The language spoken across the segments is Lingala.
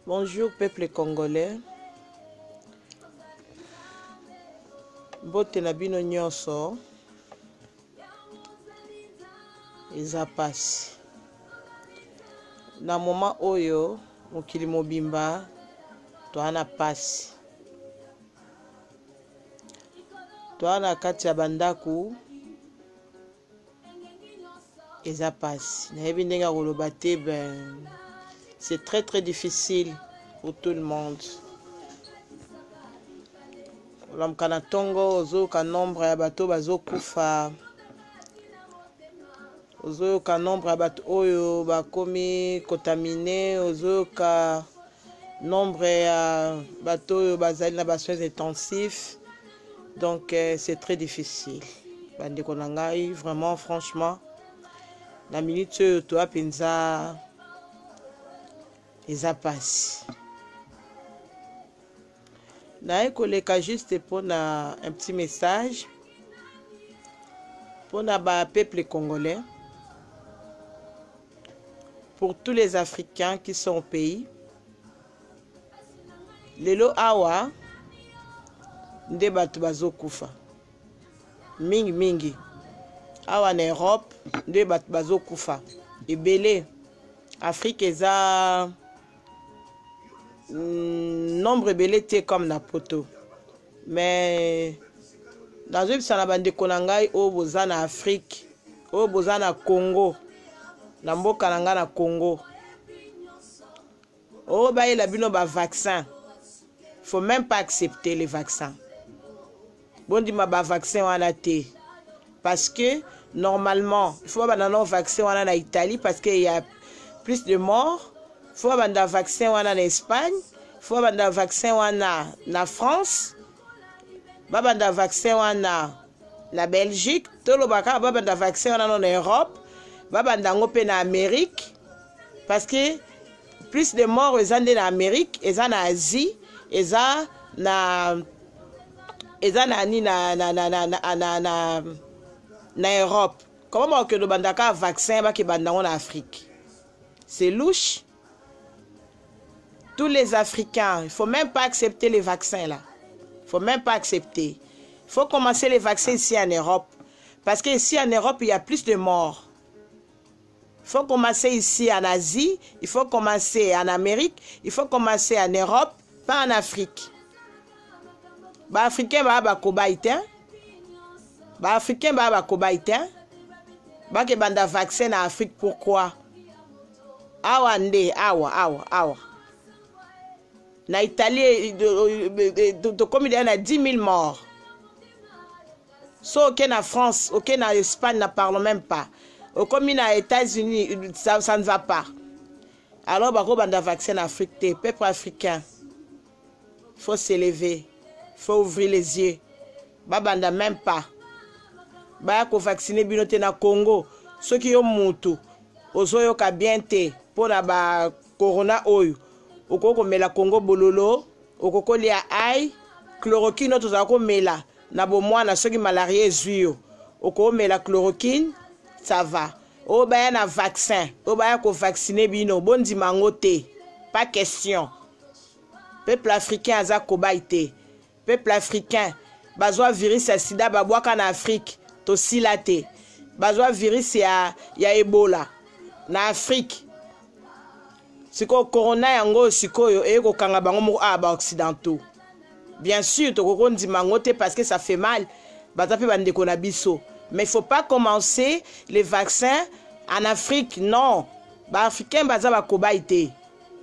Bonjour peuple congolais. Mbote na bino nyonso. Eza pasi. Na moment oyo mokili mobimba toa na pasi. Toa na kati ya bandaku Eza pasi nayebi ndenge ya koloba te ben c'est très très difficile pour tout le monde. Olamuka na ntongo ozoyoka nombre ya bato bazokufa, ozoyoka nombre ya bato oyo bakomi contamine, ozoyoka nombre ya bato oyo bazali na ba soins intensifs. Donc euh, c'est très difficile bandeko na ngai vraiment franchement na minute oyo toya mpenza eza mpasi naye koleka juste mpona un petit message mpona bapeuple congolais pour tous les africains qui sont au pays Lelo awa nde bato bazokufa mingi mingi awa na Europe nde bato bazokufa ebele. Afrique eza mm, nombre ebele te comme na poto mais nazoyebisa na bandeko na ngai oyo boza na Afrique oyo boza na Congo na mboka na ngai na Congo Oh bayela bino ba vaccin. Faut même pas accepter les vaccins. Bondima ba vaccin wana te. Parce que normalement, il faut babanda no vaccin wana na Italie parce que il y a plus de morts. Il faut babanda vaccin wana na Espagne, il faut babanda vaccin wana na France. Babanda vaccin wana na Belgique, tolobaka babanda vaccin wana na Europe, babanda yango mpe na Amérique. Parce que plus de morts eza nde na Amérique, eza na Asie, eza na eza na ni na na na na na na, na, na Europe. Comment bakokende banda kaka vaccin bakebanda yango na Afrique? C'est louche. Tous les Africains, il faut même pas accepter les vaccins là. Il faut même pas accepter. Il faut commencer les vaccins ici en Europe. Parce que ici en Europe, il y a plus de morts. Il faut commencer ici en Asie, il faut commencer en Amérique, il faut commencer en Europe, pas en Afrique. Ba Africains ba ba cobaye te. Ba Africains ba ba cobaye te. Ba ke banda vaccin na Afrique pourquoi? Awa nde awa awa awa. Na Italie tokomi deja na 10 000 morts. So oke na France, oke na Espagne, na parlons même pas. Okomi na États-Unis, ça, ça ne va pas. Alors bako banda vaccin na Afrique te, peuple africain. Faut s'élever, faut ouvrir les yeux. Babanda même pas. Baya ko vacciner bino te na Congo. Soki yo mutu ozoyoka bien te pona ba corona oyo okoki komela Congo bololo, okoki kolia ail, chloroquine oyo tozala komela na bomwana soki malaria ezwi yo okomela chloroquine ça va oyo baya na vaccin oyo baya kovaccine bino bondima yango te pas question peuple africain aza cobaye te peuple africain bazwa virus ya sida babwaka na afrique tosila te bazwa virus ya, ya ebola na afrique Sikoyo corona yango oyo sikoyo eye kokanga bango moko awa ba occidentaux. Bien sûr tokoki kondima yango te parce que ça fait mal baza mpe bandeko na biso mais il faut pas commencer les vaccins en Afrique non ba africains baza ba cobaye te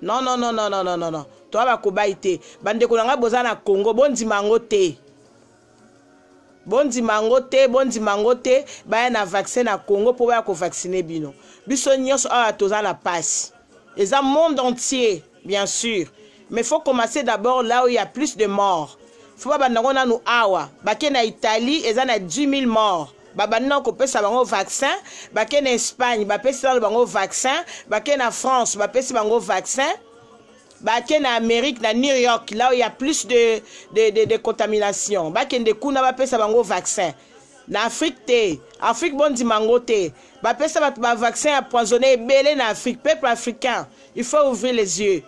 non non non non non non non toza ba cobaye te bandeko na ngai boza na Congo bondima yango te Bondima yango te, bondima yango te, baya na vaccin na Congo po baya ko vacciner bino. Biso nionso awa toza na pasi. Eza monde entier bien sur. Mais faut commencer d'abord là où il y a plus de morts. Faut babanda yango nanu awa. Bake na Italie eza na 10 000 morts. Babandi nanu kopesa bango vaccin, bake na Espagne bapesi nanu bango vaccin, bake na France bapesi bango vaccin. Bake na Amerique na New York là où il y a plus de de de, de contamination. Bakende kuna bapesa bango vaccin. Na Afrique te. Afrique bondima yango te. Bapesa bato ba vaccin ya empoisonné ebele na Afrique. Peuple africain, il faut ouvrir les yeux.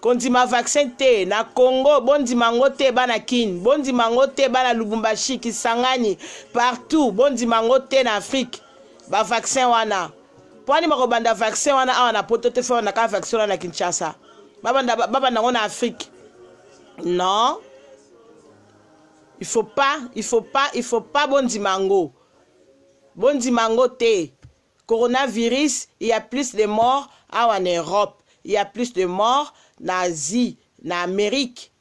Kondima vaccin te na Congo, bondima yango te bana Kin, bondima yango te bana Lubumbashi, Kisangani, partout, bondima yango te na Afrique. Ba vaccin wana. Pwani bakobanda vaccin wana awa na poto te, fo na ka vaccin wana na Kinshasa. Babanda babanda yango na Afrique. Non. Il faut pas, il faut pas, il faut pas bondima yango. Bondima yango te. Coronavirus, il y a plus de morts awa na Europe, il y a plus de morts na Asie, na Amérique.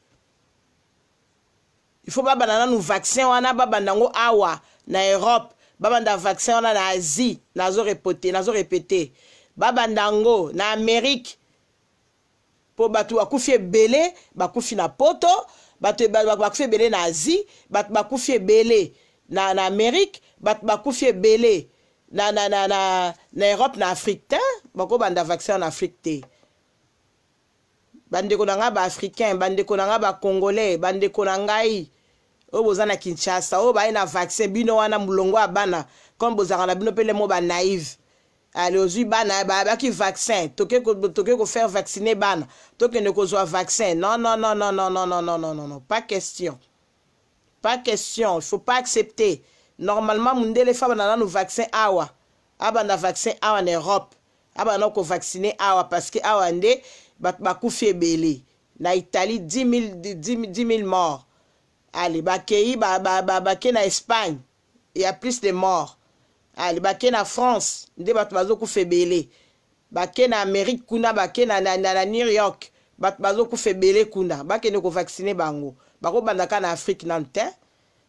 Il faut babanda nanu vaccin wana, babanda yango awa na Europe, babanda vaccin wana na Asie, nazo répéter, nazo répéter. Babanda yango na Amérique. Po bato bakufi ebele, bakufi na poto, bato bakufi ebele na Asie, bato bakufi ebele na, na Amérique, bato bakufi ebele na, na, na, na, na Europe, na Afrique te. Bakobanda vaccin na Afrique te. Bandeko na ngai baafricain, bandeko na ngai bacongolais, bandeko na ngai oyo boza na Kinshasa, oyo baye na vaccin, bino wana molongo ya bana, comme bozalaka na bino mpe lemo banaive. Ale ozwi bana bayabaki vaccin, toke toke kofaire vacciner bana, tokende kozwa vaccin. Non, non, non, non, non, non, non, non, non, non, non, pas question, pas question, il faut pas accepter. Normalement mundele fa banda nanu vaccin awa, abanda vaccin awa na Europe, abanda kovacciner awa, parce que awa nde bato bakufi ebele. Na Italie 10 000, 10 000 morts. Ale bakei bake na Espagne, il y a plus de morts. Ale bake na France nde bato bazokufa ebele. Bake na Amérique kuna, bake na, na, na, na New York, bato bazokufa ebele kuna. Bakende kovacciner bango, bakobanda kaka na Afrique nanu te,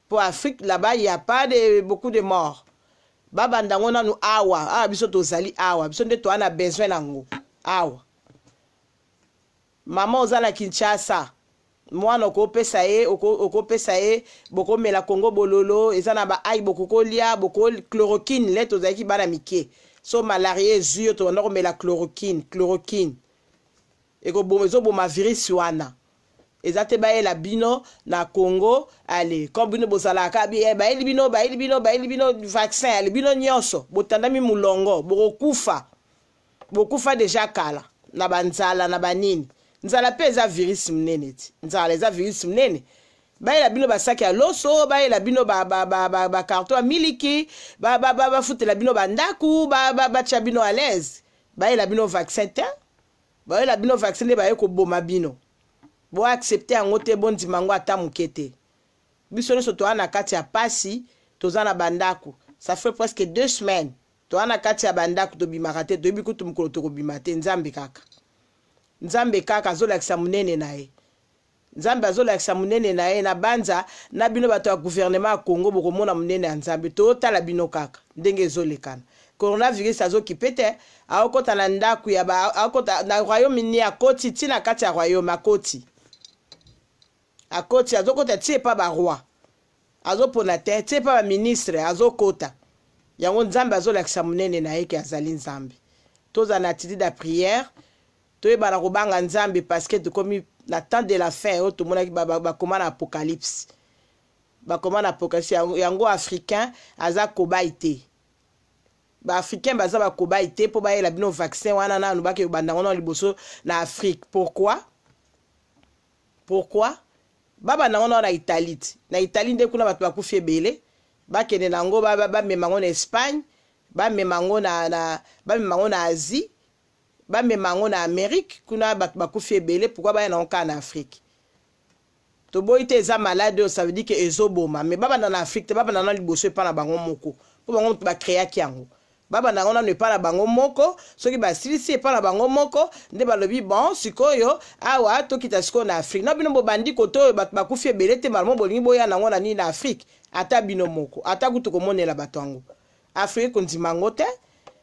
po Afrique là-bas il y a pas de beaucoup de morts. Babanda yango nanu awa, awa biso tozali awa, biso nde toza na besoin nango awa. Mama oza na Kinshasa, mwana okopesa ye, okopesa ye, bokomela Kongo bololo, eza na baai, bokokolia boko chloroquine. Le tozalaki bana mike, so malaria ezwi yo, tobanda komela chloroquine. Chloroquine ekoboma, ezoboma virus wana. Eza te bayela bino na Congo. Ale comme bino bozalaka, bayeli bino, bayeli bino, bayeli bino vaccin, ale bino nyonso botandami molongo, bokokufa. Bokufa deja kala na banzala na banini. Nzala mpe eza virus monene ti, nzala eza virus monene. Bayela bino basaki ya loso, bayela bino bacarton ya miliki, bafutela bino bandaku, batia bino à l'aise. Bayela bino vaccin te, bayela bino vaccin nde baye koboma bino. Boaccepter yango te, bondima yango ata moke te. Biso nyonso toza na kati ya pasi, toza na bandako, ça fait presque 2 semaines toza na kati ya bandako, tobimaka te, toyebi kutu mokolo tokobima te. Nzambe kaka, Nzambe kaka azolakisa monene na ye, Nzambe azolakisa monene na ye. Na banza na bino bato ya gouvernement ya Congo, bokomona monene ya Nzambe. Totala bino kaka ndenge ezolekana. Coronavirus azokipe te, aokɔta na ndako ya, aokɔta na royaume ni, akoti ntina kati ya royaume, akoti, akoti, azokota ti epa baroi, azopona te, ti epa baministre azokota. Yango Nzambe azolakisa monene na ye ke azali Nzambe. Tozala na attitude ya prière, toyebana kobanga Nzambe, parce que tokomi na temps de la fin oyo tomonaki bakoma na Apocalypse, bakoma na Apocalypse. Yango africain aza cobaye te, baafricain baza bacobaye te mpo bayela bino vaccin wana nanu, bake banda ngo nano liboso na Afrique. Pourquoi? Pourquoi babanda ngo nano na Italie ti? Na Italie nde kuna bato bakufi ebele. Bakende nango, bamema yango na Espagne, bamema yango na, na bamema yango na Asie, bamema yango na Amérique, kuna bato bakufi ebele. Pourquoi baya nango kaka na Afrique? Toboyi te eza malade oyo, ça veut dire ke ezoboma, mais babanda na Afrique te, babanda na liboso epa na bango moko, mpo bango moto bacréaki yango. Babanda yango nano epa na bango moko. Soki basilisi epa na bango moko, nde balobi: bon, sikoyo awa tokita sikoyo na Afrique. Na bino bobandi kote oyo bato bakufi ebele te, malamo bolingi boya nango na nini na Afrique? Ata bino moko, ata kutu komonela bato yango, Afrique kondima yango te.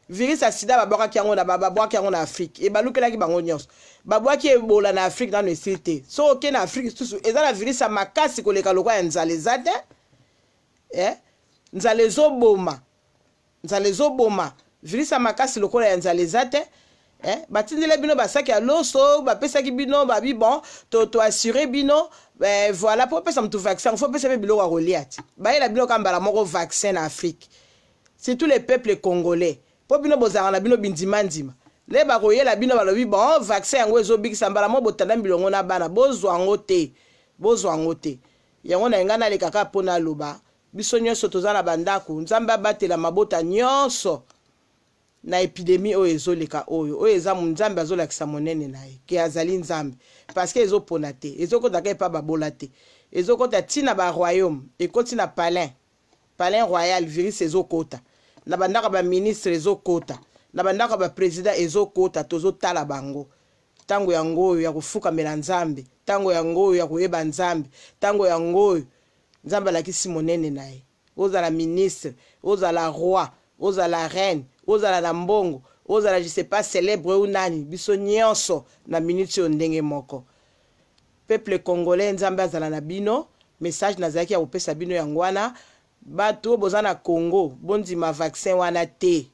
Virus ya sida babwakaki yango na, babwaki yango na Afrique, ebalukelaki bango nyonso. Babwaki Ebola na Afrique, nano esili te. So oke na Afrique susu, eza na virus ya makasi koleka lokwa ya nzala eza te, eh? Nzala ezoboma, nzala ezoboma. Virus ya makasi lokola ya nzala eza te, eh? Batindeli bino basaki ya loso, bapesaki bino, babi bon, toassurer to bino, eh, voilà. Mpo opesa motu vaccin, fo opesa mpe biloko ya kolia ti. Bayela bino ka mbala moko vaccin na Afrique, surtout les peuples congolais, mpo bino bozalaka na bino bindimandima. Nde bakoyela bino balobi bon vaccin yango ezobikisa mbala moko botanda milongo na bana bozwa yango te bozwa yango te yango na ngai naleka kaka mpo naloba biso nyonso toza na bandako nzambe abatela mabota nyonso na epidemie oyo ezoleka oyo oyo eza nzambe azolakisa monene na ye ke azali nzambe parce que ezopona te ezokota kaka epa babola te ezokota ti na baroyaume ekoti na palin palin royal virus ezokota na bandako ya baministre ezokota na bandako ya bapresident ezokota tozotala bango ntango yango oyo ya kofukamela nzambe ntango yango oyo ya koyeba nzambe ntango yango oyo nzambe alakisi monene na ye ozala ministre ozala roi ozala reine ozala na mbongo ozala je sais pas célèbre ou nani biso nyonso na minute oyo ndenge moko peuple congolais nzambe azala na bino message nazalaki ya kopesa bino yango wana bato oyo boza na congo bondima vaccin wana te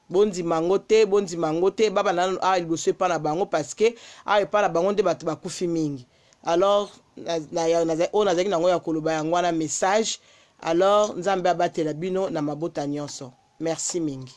bondima yango te bondima yango te babanda nanu awa liboso epa na bango parce que awa epa na bango nde bato bakufi mingi alors oyo nazalaki nango ya koloba yango wana message alors nzambe abatela bino na mabota nyonso merci mingi.